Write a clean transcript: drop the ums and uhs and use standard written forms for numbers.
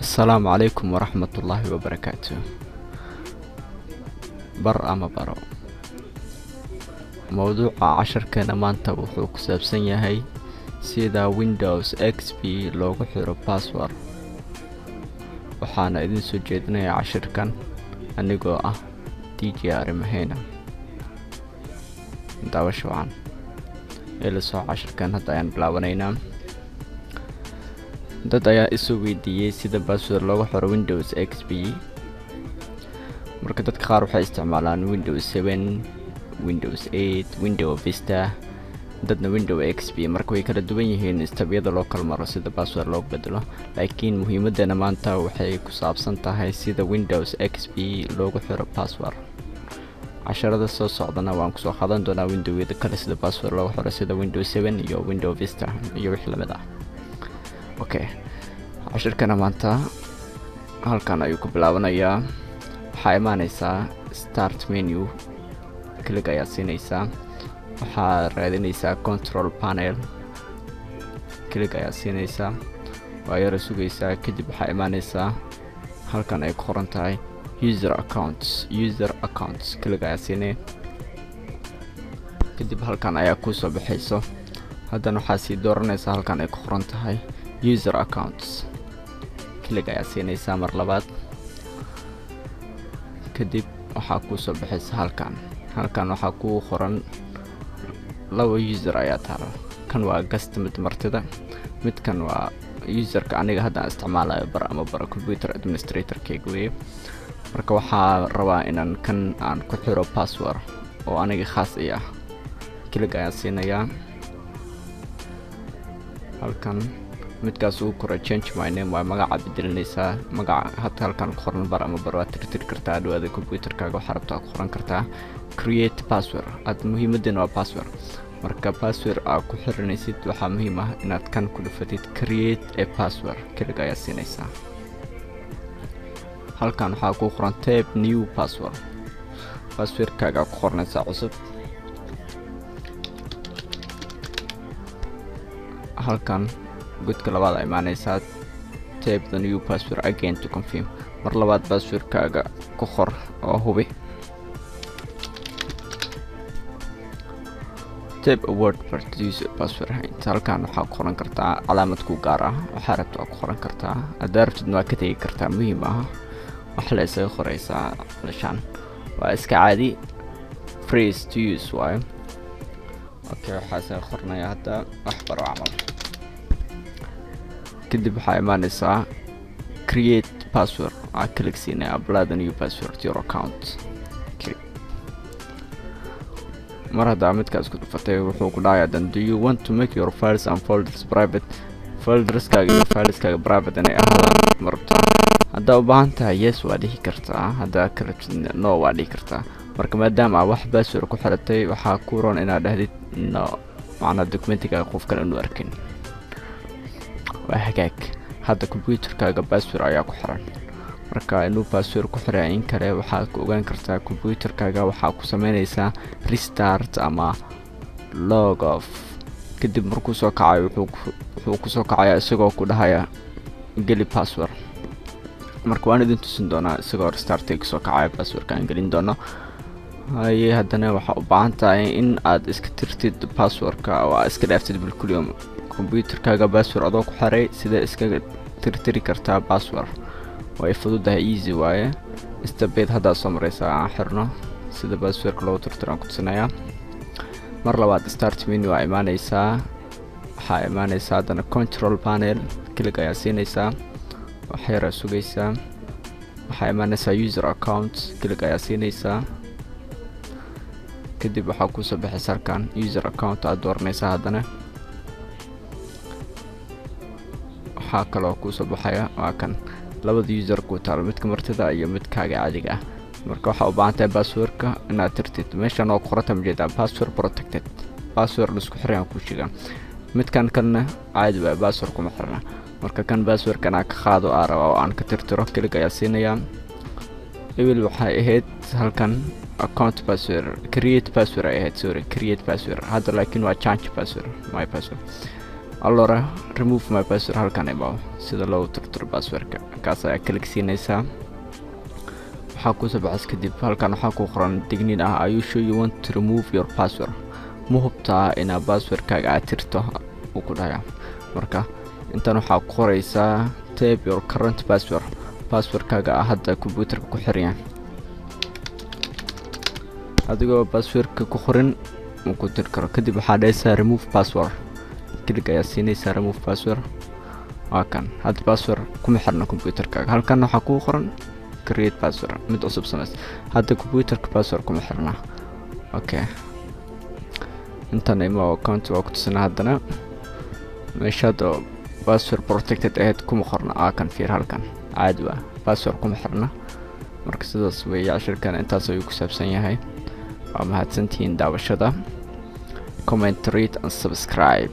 Asalaamu calaykum waraxmatullaahi wabarakaatu. Bar ama baro. Mowduuca casharkeena maanta wuxuu ku saabsan yahay sida Windows XP loogu xiro password. Waxaana idin soo jeedinaya cashirkan anigoo ah DJ Arimahena. Daawasho wacan. Ila soo cashirkan hadda ayaan bilaabanaynaa. Dad ayaa isu weydiiyey sida password loogu xiro Windows XP. Marka dadka qaar waxay isticmaalaan Windows 7, Windows 8, Windows Vista, dadna Windows XP. Marka way kala duwan yihiin istabyada loo kala maro sida password loogu bedelo, laakiin muhiimadeena maanta waxay ku saabsan tahay sida Windows XP loogu xiro password. Casharada soo socdana waan kusoo qaadan doonaa Windowyada kale sida password loogu xiro, sida Windows 7 iyo Windows Vista iyo wixii lamid ah. Okay, cashirkana maanta halkan ayuu ku bilaabanayaa. Waxaa imaaneysaa start menu, click ayaa siineysaa. Waxaa raadineysaa control panel, click ayaa siineysaa, waa yara sugeysaa. Kadib waxaa imaaneysaa halkan ay ku qoran tahay user accounts. User accounts click ayaa siinay. Kadib halkan ayaa kusoo baxayso. Haddana waxaa sii dooraneysaa halkan ay ku qoran tahay user accounts, click ayaa siineysaa mar labaad. Kadib waxaa kusoo baxaysa halkan. Halkan waxaa ku qoran laba user ayaa taala. Kan waa guest, mid martida, midkan waa userka aniga hadda aan isticmaalayo, bar ama baro computer administratorkeyga weye. Marka waxaa rabaa inaan kan aan ku xiro password oo aniga khaas i ah. Click ayaan siinayaa. Halkan midkaas ugu kora change my name waa magaca bedelinaysaa. Magaca hadda halkan ku qoran bar ama bar waa tirtiri kartaa dhawaada computerkaaga, waxaa rabtaa ku qoran kartaa. Create password, aad muhiimadeena waa password. Marka password aa ku xiranaysid, waxaa muhiim ah inaad kan ku dhufatid create a password. Click ayaa siinaysaa. Halkan waxaa ku qoran type new password, passwordkaaga ku qoranaysaa cusub. Halkan godka labaad aa imaaneysaa, type the new password again to confirm. Mar labaad passwordkaaga ku qor oo hubi. Type a word for to use password hint. Halkan waxaa ku qoran kartaa calaamad ku gaar ah, waxaa rabta waa ku qoran kartaa, haddaa rabtidna waa ka tegi kartaa, muhiim ah. Wax la isaga qoreysaa lashaan waa iska caadi, phrase to use waayo. Okay, waxaa isaga qornaya hadda wax baro camal. Kadib waxaa imaaneysaa create password, waxaa click siinaya apply the new password to your account. Okay, mar haddaa midkaas ku dhufatay, wuxuu ku dhahayaa then do you want to make your files and folders private? Folderskaaga iyo fileskaaga private inay ahaadaan ma rabtaa? Haddaa u baahan tahay yes waa dhihi kartaa, haddaa ka rabtid no waa dhihi kartaa. Marka maadaama aa wax password ku xiratay, waxaa ku roon inaad dhahdid no, macnaa documentigaaga qof kale inuu arkin. Waa hagaag, hadda computerkaaga password ayaa ku xiran. Marka inuu password ku xiray in kale waxaad ku ogaan kartaa computerkaaga waxaa ku sameyneysaa restart ama log off. Kadib markuu soo kacayo, wuxuu kusoo kacayaa isagoo ku dhahaya geli password. Marka waan idin tusin doonaa isagoo restartiga kasoo kacaya passwordka aan gelin doono. Haye, haddana waxaa u baahan tahay in aad iska tirtid passwordka oo aad iska dhaaftid bilkulium. Computerkaaga password adoo ku xiray, sida iskaga tirtiri kartaa password? Way fududahay, easy waaye. Stabed haddaa soo mareysaa aan xirno, sida passwordka loogu tirtiro aan ku tusinayaa. Mar labaad start menu waa imaaneysaa. Waxaa imaaneysaa haddana control panel, click ayaa siineysaa, wax yaraa sugeysaa. Waxaa imaaneysaa user account, click ayaa siineysaa. Kadib waxaa kusoo baxaysa halkan user account, aad dooraneysaa. Haddana waxaa kaloo kusoo baxaya waa kan labada user ku taalo, midka martida iyo midkaaga caadiga ah. Marka waxaa u baahan tahay passwordka inaad tirtid. Meeshan oo qorata majeedaa password protected, password laisku xiray aan ku sheegaa. Midkan kalena caadi waay, password kuma xirna. Marka kan passwordkan aan ka qaado aa rabaa oo aan ka tirtiro, click ayaa siinayaa. Ewel waxay ahayd halkan account password, create password ay ahayd, sorry, create password. Hadda laakiin waa change password, my password. Allora, remove my password halkan imaw, sida loogu tirtiro passwordka kaas ayaa click siinaysaa. Waxaa kusoo baxas kadib halkan waxaa ku qoran digniin ah: "Are you sure you want to remove your password?" Ma hubtaa inaa passwordkaaga aad tirto, uu ku dhahaya. Marka intan waxaa ku qoraysaa "Type your current password", passwordkaaga ah hadda computerka ku xiran. Adigoo passwordka ku qorin ma ku tiri karo. Kadib waxaa dhahaysaa "Remove password", click ayaa siinaysaa "Remove password". Waa kan, hadda password kuma xirna computerkaaga. Halkan waxaa kuu qoran "Create password", mid cusub samays. Hadda computerka password kuma xirna. Okay, intan ima account waa ku tusina. Haddana meesha hadda password protected ahayd kuma qorna. Aa kan fiir, halkan caadi waa, password kuma xirna. Marka sidaas weeye, cashirkan intaas ayuu ku saabsan yahay. Waa mahadsantihiin daawashada. Comment, rate and subscribe.